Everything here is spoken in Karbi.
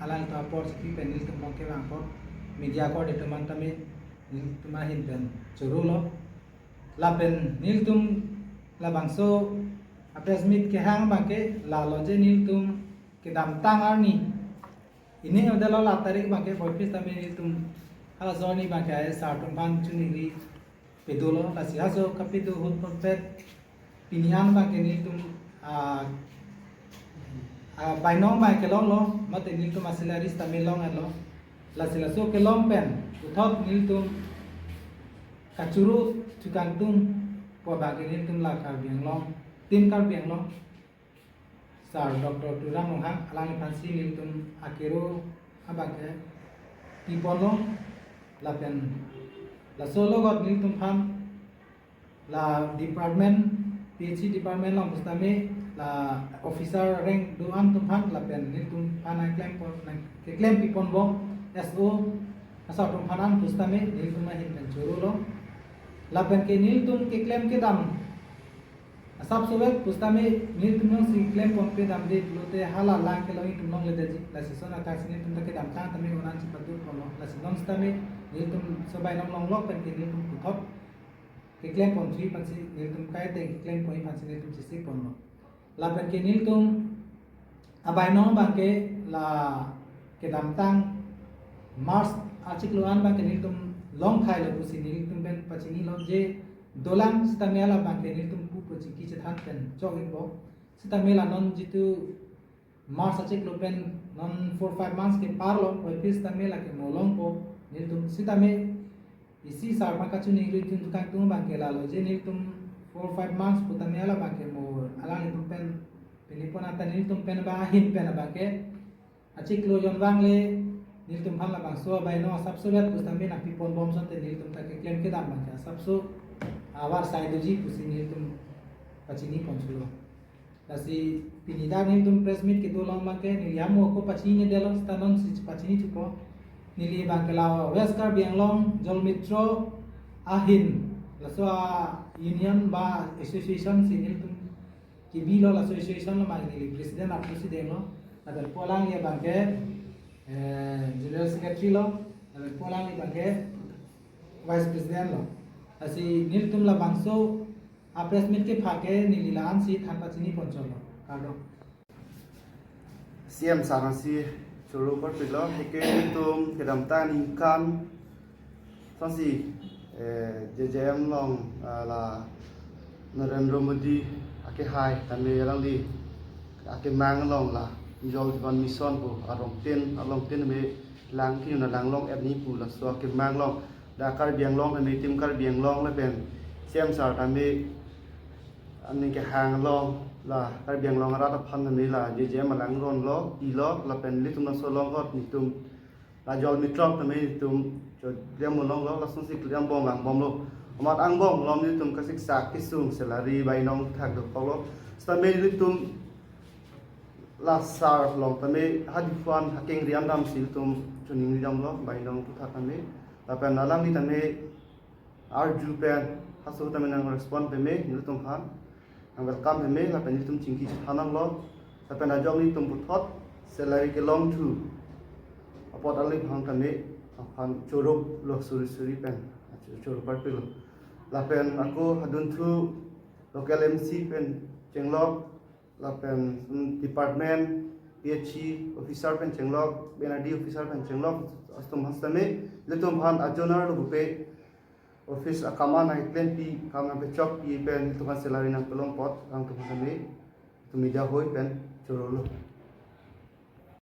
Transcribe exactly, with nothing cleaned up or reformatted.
Alang ta apor si pen nelitum abang ke bang apor media court atum an tame nelitum ahin pen chorolo. Lapen nelitum labangso a press meet kehang abang ke lalo je nelitum kedamtang arni, ini odelo la tarik abang ke boypis tame nelitum hala arni abang ke ai sar atum aphan chuningri pedolo, lasi laso kapedo ahut pet pini an abang ke nelitum, ah, ah, bainong abang kelonglo, mate nelitum a-salary tame long-etlo. Lasi laso kelong pen puthot nelitum kachoro chukangtung pu abang ke nelitum la Karbi Anglong, Team Karbi Anglong, Sir Doctor Tuliram Ronghang, alangliphan si nelitum akero abang ke piponlo. Lapen laso alogot nelitum aphan la department, P H E department along pusitame la officer rank do-an atum aphan lapen nelitum aphan nangklem pon, nang keklem pipon bom S O, laso atum aphan an pusitame nelitum ahin pen chorolo. Lapen ke nelitum keklem kedam asapso vet pusitame nelitum jongsi klem ponpe damde pulote hala lang kelong itum longledetji. Lasi lason athak si nelitum ta kedamtang tame onan si patu ponlo. Lasi non sitame nelitum so bainong longlok pen ke nelitum puthot keklem ponthu aphan si nelitum kaiteng keklem pon aphan si nelitum chesik ponlo. Lapen ke nelitum abainong abang ke la kedamtang March achiklo an abang ke nelitum longthailo pusi nelitum pen pachinilo je dolang sitame hala abang ke nelitum pu pu chingki chethan pen chok-ikpo. Sitame la non jitu March achiklo pen non four five months keparlo, boypis tame lake mo longpo nelitum sitame isi sar ma kachuningri chukangtung abang ke lalo je nelitum four five months putame hala abang ke mo alanglitum pen pini pon anta nelitum pen ba ahin pen abang ke achiklo jonvang le nelitum aphan labangso abainong asapso vet pusitame nangpipon bom asonte nelitum ta keklem kedam abang ke asapso avarsai doji pusi nelitum pachini ponchulo. Lasi pini dak nelitum press meet kedo along abang ke neli amo ako pachinidetlo, sita non si pachini thupo. Neli abang ke la West Karbi Anglong Jol Mitro ahin, laso a-union ba association si nelitum kebilo, laso association along abang neli president aphan si denglo. Lapen pu alangli abang ke, eh, general secretary lo, lapen pu alangli abang ke vice president lo. Lasi nelitum labangso a press meet kepha ke neli la-an si than pachini ponchotlo. Kardom. C M sir si choro parpiklo, hake nelitum kedamtang aningkan asonsi, eh, J J M along, ah, la Narendra Modi akehai tame alangli akemang along la Jal Jeevan Mission pu arongtin, arongtin me lang kinu na lang long-et nangji pu laso akemang along dak Karbi Anglong tame, Team Karbi Anglong lapen C M sir tame aning kehang along la Karbi Anglong arat aphan tame la J J M alang ronlo, pilo, lapen nelitum laso along ahut nelitum la Jol Mitro tame nelitum cho klem longlo, lasonsi klem bom angbomlo. Amat angbom along nelitum kasiksak kesung salary bainong thak dokoklo. Sitame nelitum la sar along tame hadi phan hakeng rian damsi nelitum chuningri damlo bainong puthot tame. Lapen alangli tame arju pen halaso tame nang respond peme nelitum aphan, nang welcome peme, lapen nelitum chingki chethan damlo. Lapen ajok nelitum puthot salary kelongthu apot alangliphan tame aphan chorolo suri suri pen choro parpiklo. Lapen ako hadunthu local M C pen chenglok, lapen, mm, department, P H E officer pen chenglok, B N R D officer pen chenglok, atum aphan sitame nelitum aphan ajonar lo bupe office akam an nangklempi, kam nangpechokpi pen nelitum aphan salary nangpelong apot alangtum aphan sitame nelitum media hoi pen chorolo.